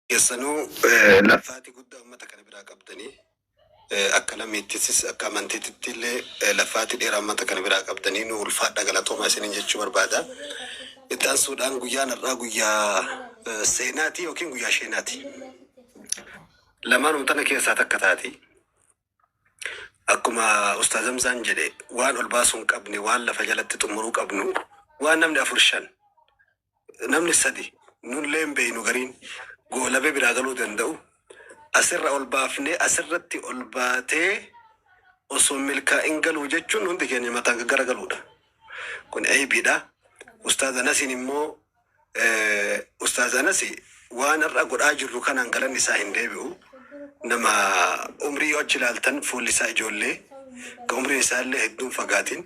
Keessanuu laffaatii guddaa ummata kana biraa qabdanii, akka lammiittis akka amantiitti illee laffaatii dheeraa ummata kana biraa qabdanii, nu ulfaadha, galatoomaa isiniin jechuu barbaada. Itti aansuudhaan guyyaan har'aa guyyaa seenaati yookiin guyyaa sheenaati. Lamaanuma tana keessaa takka taati. Akkuma Ustaaz Hamzaan jedhe, waan ol baasuu hin qabne, waan lafa jalatti xumuruu qabnu, waan namni afur, shan, namni sadi nullee hin beeynu gariin goolabee biraa galuu danda'u asirra ol baafnee, asirratti ol baatee osoo milkaa'in galuu jechuun hundi keenya mataan gara galuudha. Kun aybiidha. Ustaaz Anasiin immoo, Ustaaz Anasi waan har'a godhaa jirru kanaan galanni isaa hin deebi'u. Nama umrii yoo achi ilaaltan fuulli isaa ijoollee, ka umriin isaa illee hedduun fagaatin,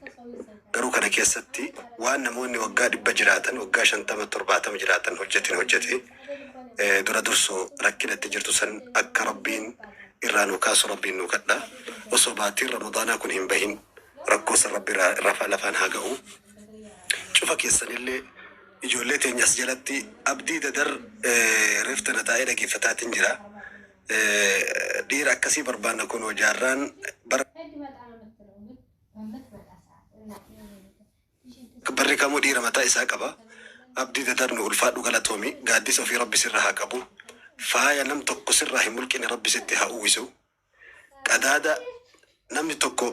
garuu kana keessatti waan namoonni waggaa 100 jiraatan, waggaa 50, 70 jiraatan hojjetin hojjete. Dura dursoo rakkina itti jirtu san akka Rabbiin irraa nu kaasu Rabbiin nu kadha. Osoo baatiin Ramadaanaa kun hin bahin rakkoo san Rabbi irraa lafaan haa ga'u. Cufa keessanillee, ijoollee teenya as jalatti Abdii Dadar reeftana taa'ee dhageeffataatiin jira. Dhiira akkasii barbaanna, kunoo jaarraan bara barri kamuu dhiira mataa isaa qaba. Abdii Dadar, nu ulfaadhu, galatoomi. Gaaddisa ofii Rabbi sirra haa qabu. Faaya nam tokko sirraa hin mulqine Rabbi sitti haa uwwisu. Qadaada namni tokko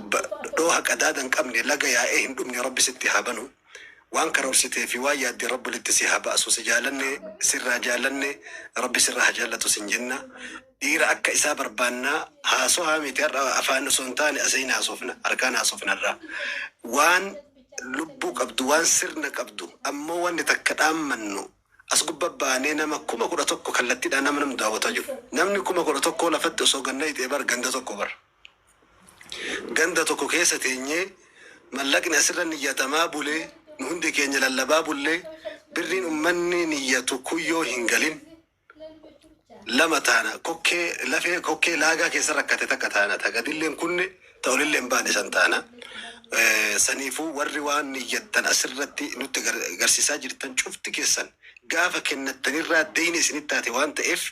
dhooha qadaada hin qabne, laga yaa'ee hin dhumne Rabbi sitti haa banu. Waan karoorsitee fi waan yaadde Rabbi walitti si haa ba'asu. Si jaalanne, sirraa jaalanne, Rabbi sirraa haa jaallatu sin jenna. Dhiira akka isaa barbaannaa. Haasohaa miti, har'a afaan osoo hin taane asiin haasofna, harkaan haasofna irraa. Waan lubbuu qabdu, waan sirna qabdu, ammoo wanni takka dhaammannu, as gubba baanee nama 11,000 kallattiidhaan nama namni daawwataa jiru. Namni 11,000 lafatti osoo ganna hixee bar ganda tokko bar. Ganda tokko keessa teenyee mallaqni asirra niyyatamaa bulee, nu hundi keenya lallabaa bullee, birriin ummanni niyyatu kuyyoo hin galin lama taana, kokkee lafee kokkee laagaa keessa rakkate takka taana, ta gadilleen kunne ta olillee hin baane san taana. Saniifuu warri waan niyyattan asirratti nutti garsiisaa jirtan cufti keessan gaafa kennattanirraa deyni isinitti taate waan ta'eef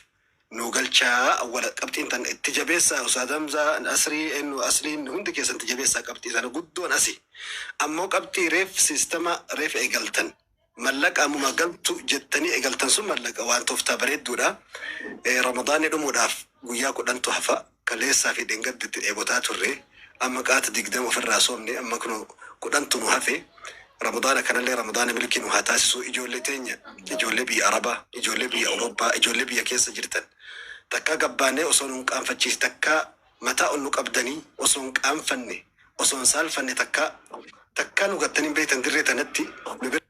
nu galchaa. Awwala qabxiin tan itti jabeessaa. Ustaaz Hamzaa, Asrii, eenyu, Asliin, hundi keessan itti jabeessaa qabxii sana guddoon asi. Ammoo qabxii reef siistama reef eegaltan, mallaqa ammuma galtu jettanii eegaltan sun mallaqa waan tooftaa bareedduudha. Ramadaanni dhumuudhaaf guyyaa 10tu hafa. Kaleessaa fi dheengadda itti dheebotaa turre. Amma qaata 20 ofirraa soomne, amma kunoo 10tu nu hafe. Ramadaana kanallee Ramadaana milkii nu haa taasisu. Ijoollee teenya, ijoollee biyya Arabaa, ijoollee biyya Awurooppaa, ijoollee biyya keessa jirtan, takkaa gabbaanee osoo nun qaanfachiisi, takkaa mataa ol nu qabdanii osoo hin qaanfanne, osoo hin saalfanne, takkaa takkaa nu gattanii hin beektan, dirree tanatti nu bira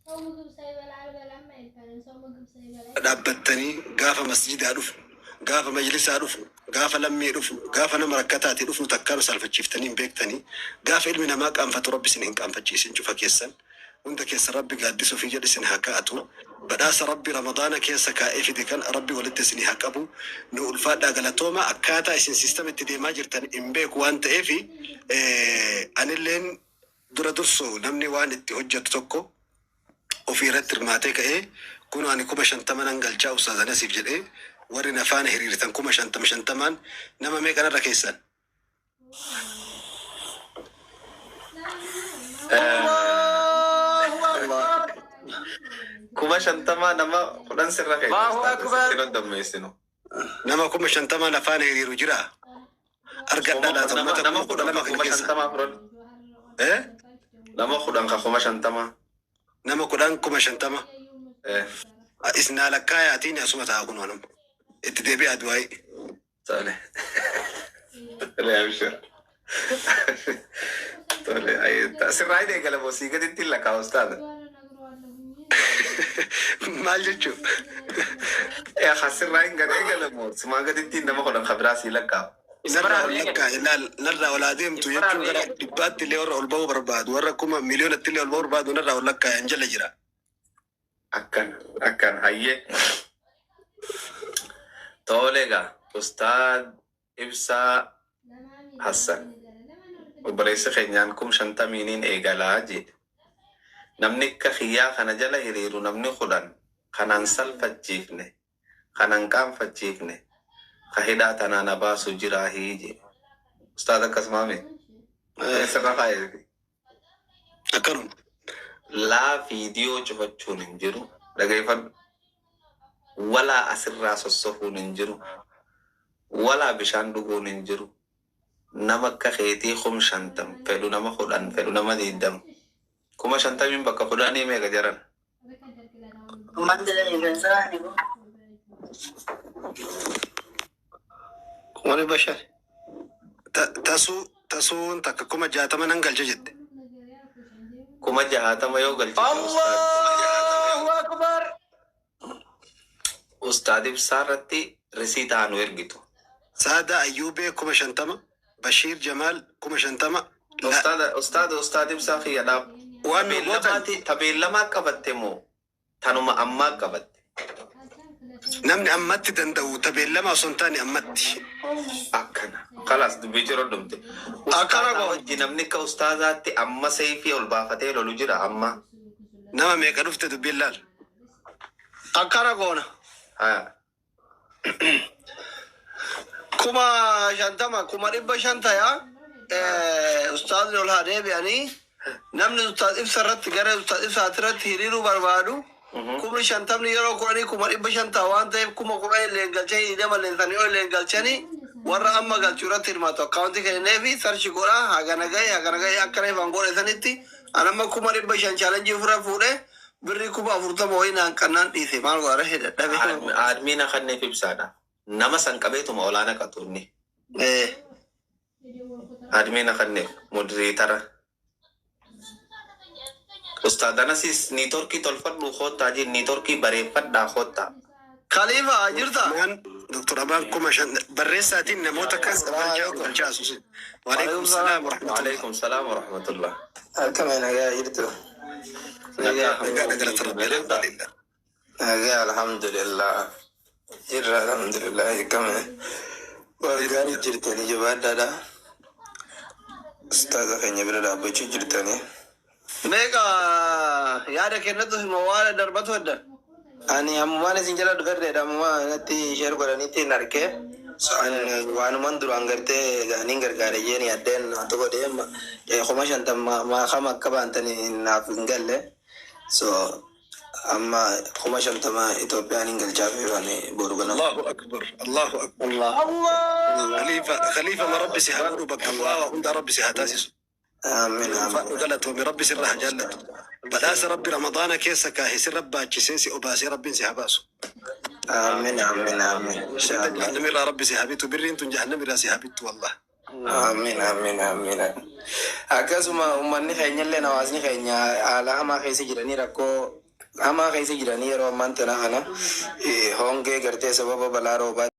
ሰው ምግብ ሳይበላ አልበላም አይባልም። ሰው ምግብ ሳይበላ dhaabbattanii gaafa masjidaa dhufu, gaafa majlisaa dhufu, gaafa lammii dhufu, gaafa nama rakkataati dhufnu takkaa nu saalfachiiftanii hin beektanii. Gaafa ilmi namaa qaanfatu Rabbi isin hin qaanfachiisin. Cufa keessan, hunda keessa Rabbi gaaddisa ofii jedhe isin haa kaa'atu. Badhaasa Rabbi Ramadaana keessa kaa'ee fide kan Rabbi walitti isin haa qabu. Nu ulfaadhaa, galatooma. Akkaataa isin siistama itti deemaa jirtan hin beeku waan ta'eef, anilleen dura dursu namni waan itti hojjetu tokko ofii irratti hirmaatee ka'ee, kun ani 50,000 nan galchaa Ustaaz Anasiif jedhee, warri na faana hiriirtan 50,000 50n nama meeqanarra keessan? Allahu Akbar. 50,000 nama 10 sirra keenya. Allahu Ustaaz, Akbar. sitti nu dammeessinu. Nama 50,000 na faana hiriiru jira argadhaa laata? Nama ummata nama kuma kudha 10 lama ka kana kuma keessa shantamaa fudhadhu. Eh? Nama 10 ka 50,000. Nama 10 50,000. Eh, Isinaa lakkaayaatiin asuma ta'a, kun anuma itti deebi'aa du'aayi. Tole. Tole, abshir. Tole, sirraa hin eegala moo sii gaditti hin lakkaa, ustaaz? Maal jechuu? Eh, ha sirraa hin gad eegala moo simaa gaditti nama 10 ka biraa sii lakkaa? Narraa ol lakkaa ilaal, narraa ol adeemtu jechuun gara dhibbaatti illee warra ol ba'uu barbaadu, warra kuma miliyoonatti illee ol ba'uu barbaadu narraa ol lakkaayan jala jira. Akkana, akkana, hayyee. Tole egaa, Ustaad Ibsaa Hassan. Obboleessi keenyaan 50,000n eegalaa jedhe. Namni akka kiyyaa kana jala hiriiru namni 10. Kanan salfachiifne, kanan qaanfachiifne, ka hidhaa tanaa na baasu jiraa hiije. Ustaad akkasumaame. Sirra faayee. Akkanuma. Laa viidiyoo cufachuun hin jiru. Dhageeffadhu. Walaa asirraa sossofuun hin jiru. Walaa bishaan dhuguun hin jiru. Nama akka keetii 50,000 fedhu, nama 10 fedhu, nama 20. 50,000n bakka 10 meeqa jaran? 500,000. Tasuu tasuun takka 60,000 nan galcha jette. 60,000 yoo galchite ustaad. Allahu akbar. Ustaad Ibsaa irratti risiitaa nu ergitu. Saada Ayyuubee 50,000. Bashiir Jamaal 50,000. Ustaad ustaad ustaad Ibsaa kiyya dhaab. Waan nu gootan Tabeellamaa qabatte moo tanuma ammaa qabatte? Namni ammatti danda'u tabeellama osoo hin taane ammatti. Akkana. Kalaas dubbii jiruu dhumte. Akkana Ustaazaa goo. wajji namni akka ustaazaatti amma seefii ol baafatee lolu jira amma. Nama meeqa dhufte dubbiin laal. Akkana goona. Haa. 50,000 500,000 ta'a. Ustaazni ol haa deebi'anii namni ustaaz Ibsa irratti gara ustaaz Ibsaati irratti hiriiruu barbaadu 50,000 yeroo 10 500,000 ta'a waan ta'eef 10,000 illee galchanii 20 illee ol illee galchanii warra amma galchuu irratti hirmaatu akkaawuntii kennee fi search godhaa hagana gahe hagana gahe akkana ifaan godhe sanitti an amma 500,000 challenge ofirra fuudhee birrii 40,000 wayii naan qannaan dhiise maal godha dadhabe. Admin kanneef Ibsaadha. Nama san qabeetuma olaana qatu inni. Admin kanneef moderator. Ustaad Anasis networkii tolfadhu koottaa jeen, networkii bareeffadhaa koottaa. Khalifa jirta? Amaan Doktor Amaan 5,000 barreessaatiin namoota kan galchaa galchaa asuusin. Waalaikum salaam wa rahmatullah. Waalaikum salaam wa rahmatullah. Akkam nagaa jirtu? Nagaa. Nagaa galata Rabbi, alhamdulillah. Nagaa, alhamdulillah. Jirra, alhamdulillah. Akkam waan gaarii jirtanii jabaadhaadha. Ustaaza keenya bira dhaabbachuu jirtanii. Meeqa yaada kennatu hima waan darbatu hedda. Ani ammumaan isin jala dhufedha, ammumaa natti share godhaniitti hin arge. Waanuman duraan gartee gaaniin gargaare jeeni addeen tokko deema 50,000 maakama akka baantanii naaf hin galle. So amma 50,000 Itoophiyaan hin galchaafi waan boru ganama. Allahu akbar. Allahu akbar. Allah. Khalifa Khalifa ma Rabbi si haa godhu bakka bu'aa hunda Rabbi si haa taasisu. Amiin Fadhu amiin. galatoomi, Rabbi sirra haa jaallatu. Badhaasa Rabbi Ramadaana keessa kaahe sirra baachisee si obaasee Rabbiin si haa baasu. Amiin amiin amiin. Inshaallah. Jahannamirraa Rabbi si haa bitu, birriin tun jahannamirraa si haa bittu wallah. Amiin amiin amiin. Akkasuma uummanni keenya illee hawaasni keenya haala hamaa keessa jiranii, rakkoo hamaa keessa jiranii yeroo ammaan tana kana hongee gartee sababa balaa roobaa.